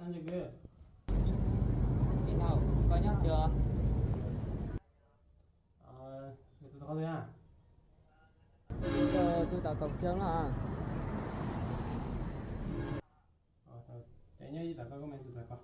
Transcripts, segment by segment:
Kwv, koj nyob twg? Tus tau kaum xyoo no. Ces nyob ib tag koj, koj me tus tag koj.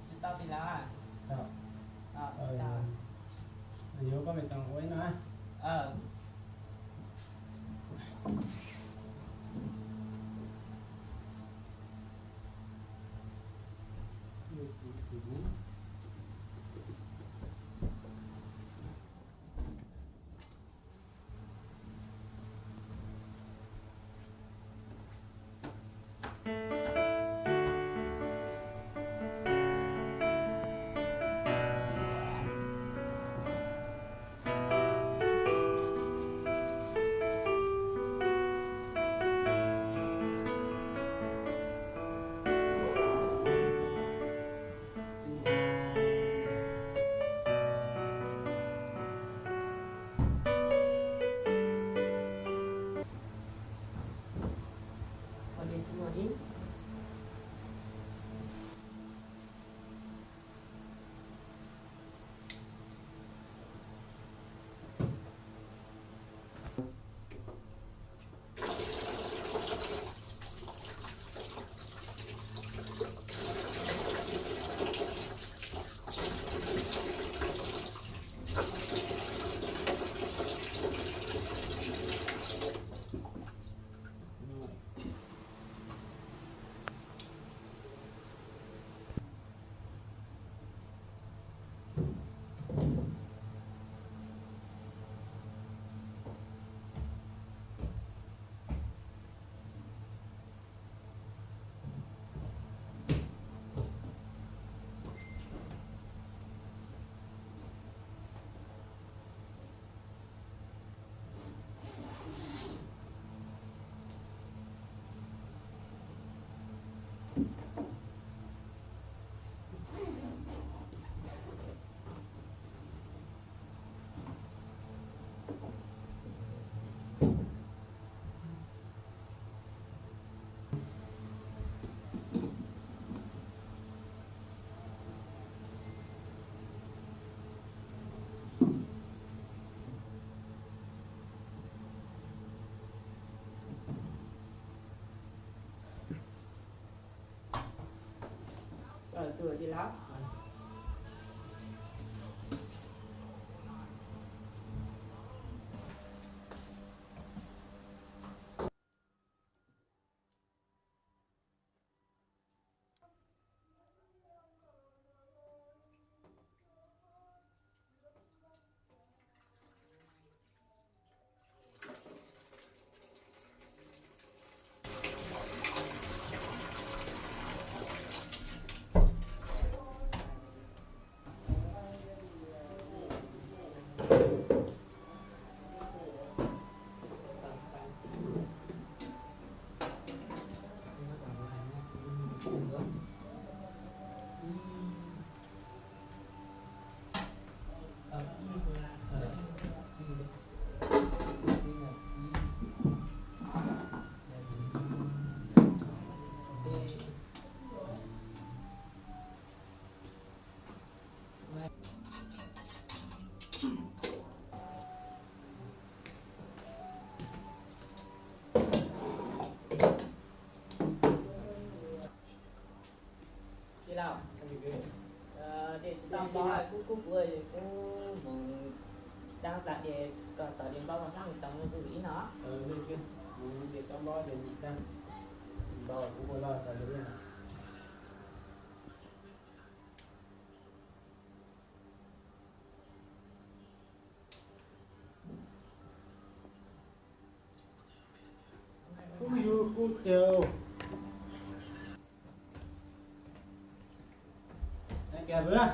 Tsis tau tiag los. Yuav koj me toom ua ib no. Tij laug, tias tsis tau npau kuv kuv kuv kuv mus dab tas ces kom tom diav npau mas hmab mus tau kuv ib no. Mus diav tau npau ces mus dab npau kuv kuv los tas li. Kuv yug kuv tiag. Kiag bwm.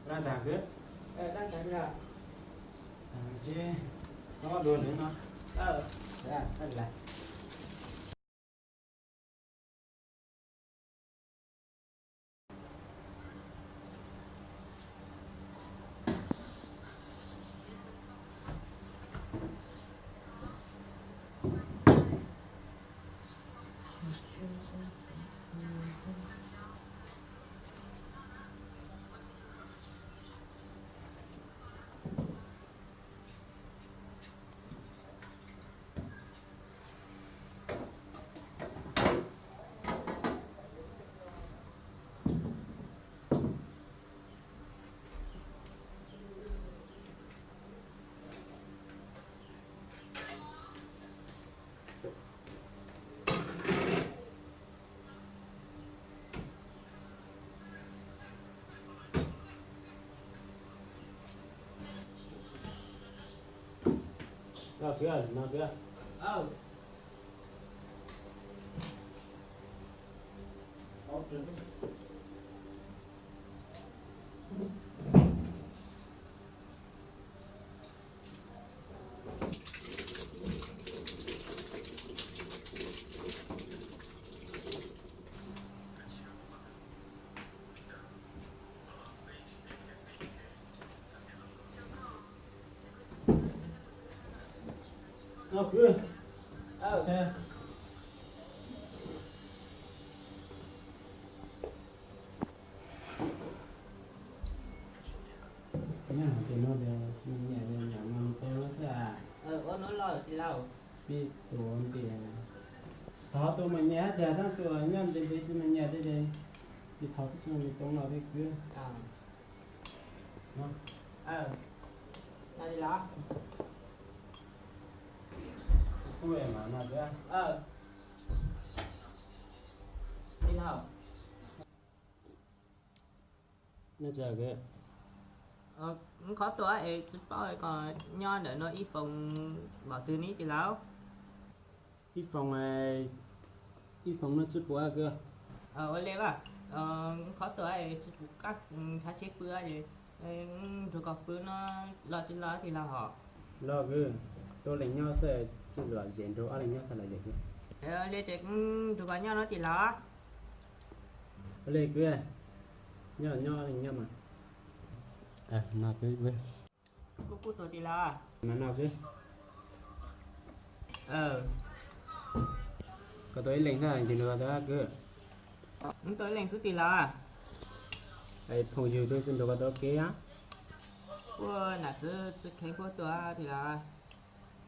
Dab tas kwv. Dab tas kwv. Tag seb, ob dua lwm no. No xwb, no xwb. No kwv. Nyob hauv ces no ces me nyuam nyuam no mus tau xwb a. Ua no los tij laug. Pib tus nti, thov tus me nyuam tias tab tus nyob ntev ntev tus me nyuam tias ces tsis thov xwb, tsis mus too los peb kwv. No, no tij laug. Kuv mam no xwb. Tij laug, qhov tuaj es tsis paub kom nyob ntawm no ib foos npaum twg ne tij laug? Ib foos, ib foos no tsib puas kwv. Ua li as, qhov tuaj es tsis pum qab nrhav tsheb pw es nrug koj pw no los tsis los tij laug hos? Los kwv, tuaj leej nyob xwb, tsis los zem nrug ob leeg nyob xwb los zem kwv. Ua li ces nrug koj nyob no tij laug. Ua li kwv, nyob nyob leej nyob mas. No kwv, kuv kuj tuaj tij laug. Mas no kwv, koj tuaj ib leeg xwb ces nrug koj tuaj kwv. Tuaj ib leeg xwb tij laug. Phooj ywg twg tsis nrug koj tuaj kev? Puab nam txiv tsis kheev puab tuaj tij laug.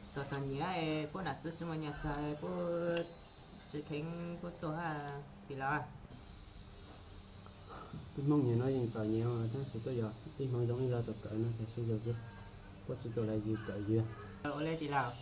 Txom txom nyem, puab nam txiv tsis muaj nyaj txag, puab tsis kheev puab tuaj tij laug. Tib Hmoob nyem no yeej txom nyem, tab sis tuaj yog tib Hmoob zoo ib zag tuaj kawm no tas sib zog kwv, puab tsis tuaj lawv yws kawm yws. Ua li tij laug.